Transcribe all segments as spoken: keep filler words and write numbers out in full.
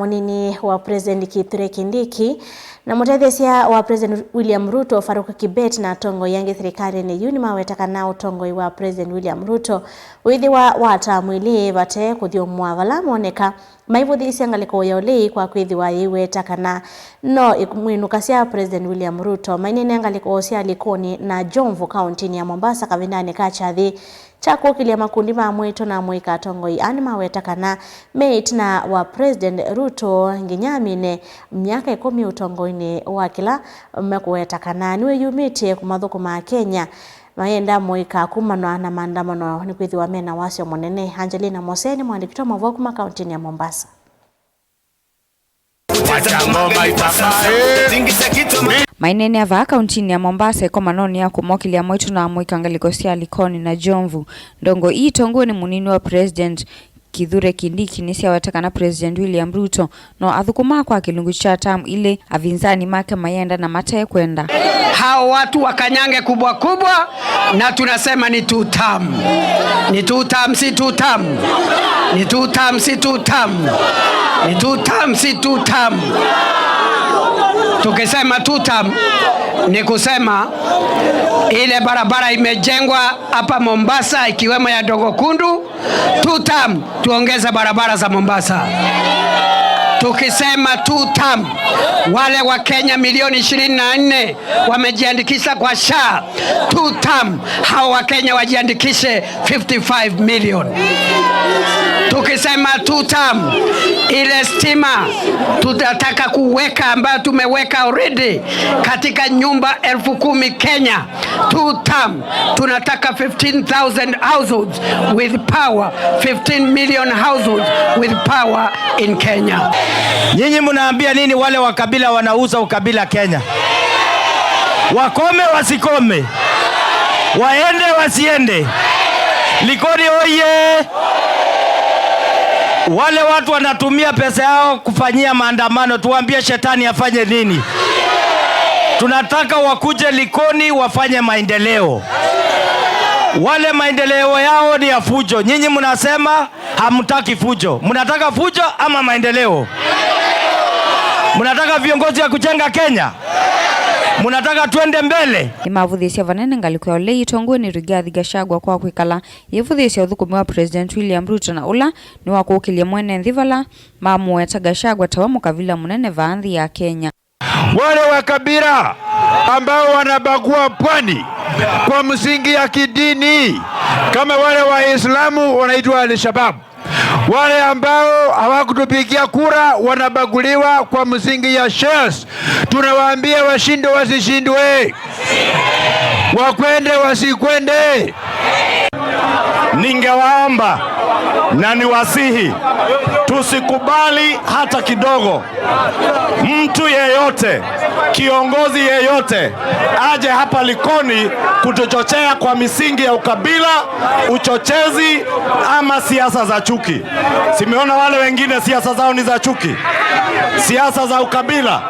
Mũnini wa President Kithure Kindiki na mũtetheesya wa President William Ruto, Farouk Kibet, na atongoi angĩ silikalĩnĩ yu nĩmaweta kana ũtongoi wa President William Ruto wĩthĩwa wa tamu ilĩ vate kũthyũmũa vala moneka maivũthĩĩsya ngalĩko ya ũlei kwa kwĩthĩwa yĩiweta kana no ĩmwĩnũkasya President William Ruto. Maineena ngalĩko sya Likoni na Jomvu kaũntĩnĩ ya Mombasa kavindanĩ ka kyathĩ kya kũkĩlya makundi ma amũĩtu na amũika, atongoi aa nĩmaweta kana me ĩtina wa President Ruto nginya amine myaka ĩkũmi ũtongoinĩ wa kĩla mekũweta kana nĩwĩyumĩtye kũmathũkũma Akenya mayenda amũika kumanwa na maandamano nĩkwĩthĩwa mena wasyo mũnene. Angelina Mose nĩ mũandĩki wa maũvoo kuma kaũntĩnĩ ya Mombasa. Maineenea vaa kaũntĩnĩ ya Mombasa ĩkomanonĩ ya kũmokĩlya amũĩtu na amũika ngalĩko sya Likoni na Jomvu. Ndongo ii itongoew'e nĩ mũnini wa President Kithure Kindiki nĩsyaweta kana President William Ruto no athũkũmaa kwa kĩlungu kya tamu ilĩ, avinzani make mayenda na matekwenda. Hao watu wakanyange kubwa kubwa, na tunasema ni two term. Ni two term, si two term. Ni two term, si two term. Ni two term, si two term. Tukisema two term, ni kusema ile barabara imejengwa hapa Mombasa, ikiwemo ya Dogo Kundu, two term, tuongeze barabara za Mombasa. Tukisema two term, wale wa Kenya milioni ishirini na nne wamejiandikisha kwa SHA, two term, hao wa Kenya wajiandikishe fifty-five million. Tukisema two term, ile stima tunataka kuweka ambayo tumeweka already katika nyumba elfu kumi Kenya, two term, tunataka fifteen thousand households with power, fifteen million households with power in Kenya. Nyinyi mnaambia nini wale wa kabila wanauza ukabila Kenya? Wakome wasikome? Waende wasiende? Likoni oye! Wale watu wanatumia pesa yao kufanyia maandamano, tuambie shetani afanye nini? Tunataka wakuje Likoni wafanye maendeleo. Wale maendeleo yao ni ya fujo. Nyinyi mnasema hamtaki fujo. Mnataka fujo ama maendeleo? Mnataka viongozi ya kujenga Kenya? Mnataka twende mbele? Nĩmavũthĩĩsye vanene ngalĩko ya ũlei itongoew'e nĩ Rigathi Gachagua kwa kwĩkala yĩvũthĩĩsya ũthũkũmi wa President William Ruto na ũla nĩ wa kũkĩlya mwene nthĩ vala mamũweta Gachagua tawe mũkavila mũnene vaa nthĩ ya Kenya. Wale wa kabila ambao wanabagua pwani kwa msingi ya kidini, kama wale Waislamu wanaitwa Al-Shabaab, wale ambao hawakutupigia kura wanabaguliwa kwa msingi ya shares, tunawaambia washindwe wasishindwe, wakwende wasikwende. Ningewaomba na niwasihi, tusikubali hata kidogo mtu yeyote, kiongozi yeyote aje hapa Likoni kutuchochea kwa misingi ya ukabila, uchochezi ama siasa za chuki. Simeona wale wengine siasa zao ni za chuki, siasa za ukabila.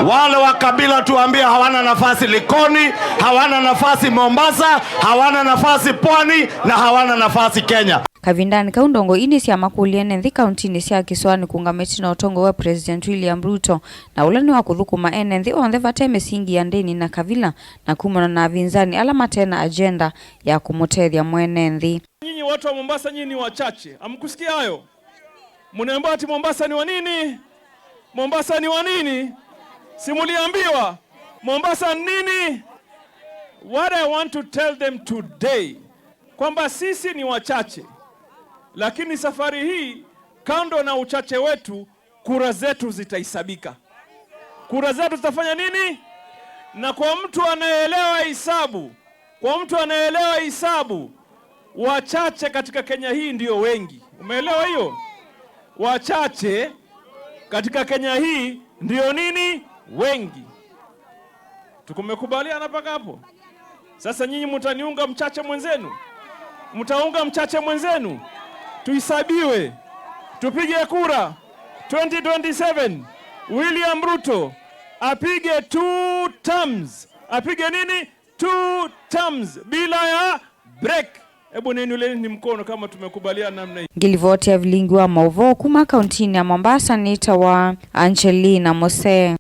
Wale wa kabila tuambie hawana nafasi Likoni, hawana nafasi Mombasa, hawana nafasi Pwani na hawana nafasi Kenya. Kavindanĩ kau, ndongo ii nĩsyamakũlya ene nthĩ kauntinĩ sya kĩsoanĩ kũũngamĩtye na ũtongoi wa President William Ruto, na ũla nĩ wa kũthũkũma ene nthĩ onthe vate mĩsingi ya ndĩni na kavila, na kumana na avinzani ala mate na agenda ya kũmũtethya mwene nthĩ. Nyinyi watu wa Mombasa, nyinyi ni wachache. Hamkusikia hayo? Mnaambiwa ati Mombasa ni wa nini? Mombasa ni wa nini? Si muliambiwa? Mombasa ni nini? What I want to tell them today, kwamba sisi ni wachache, lakini safari hii, kando na uchache wetu, kura zetu zitahesabika. Kura zetu zitafanya nini? Na kwa mtu anayeelewa hisabu, kwa mtu anayeelewa hisabu, wachache katika Kenya hii ndio wengi. Umeelewa hiyo? Wachache katika Kenya hii ndio nini? Wengi. Tukumekubaliana mpaka hapo? Sasa nyinyi mtaniunga mchache mwenzenu? Mtaunga mchache mwenzenu? Tuhesabiwe. Tupige kura. Twenty twenty-seven, William Ruto apige two terms. Apige nini? Two terms bila ya break. Hebu niinulieni mkono kama tumekubaliana namna hii. Ngilivoti ya vilingi wa maũvoo kuma kauntinĩ ya Mombasa nĩtawa Angelina Mose.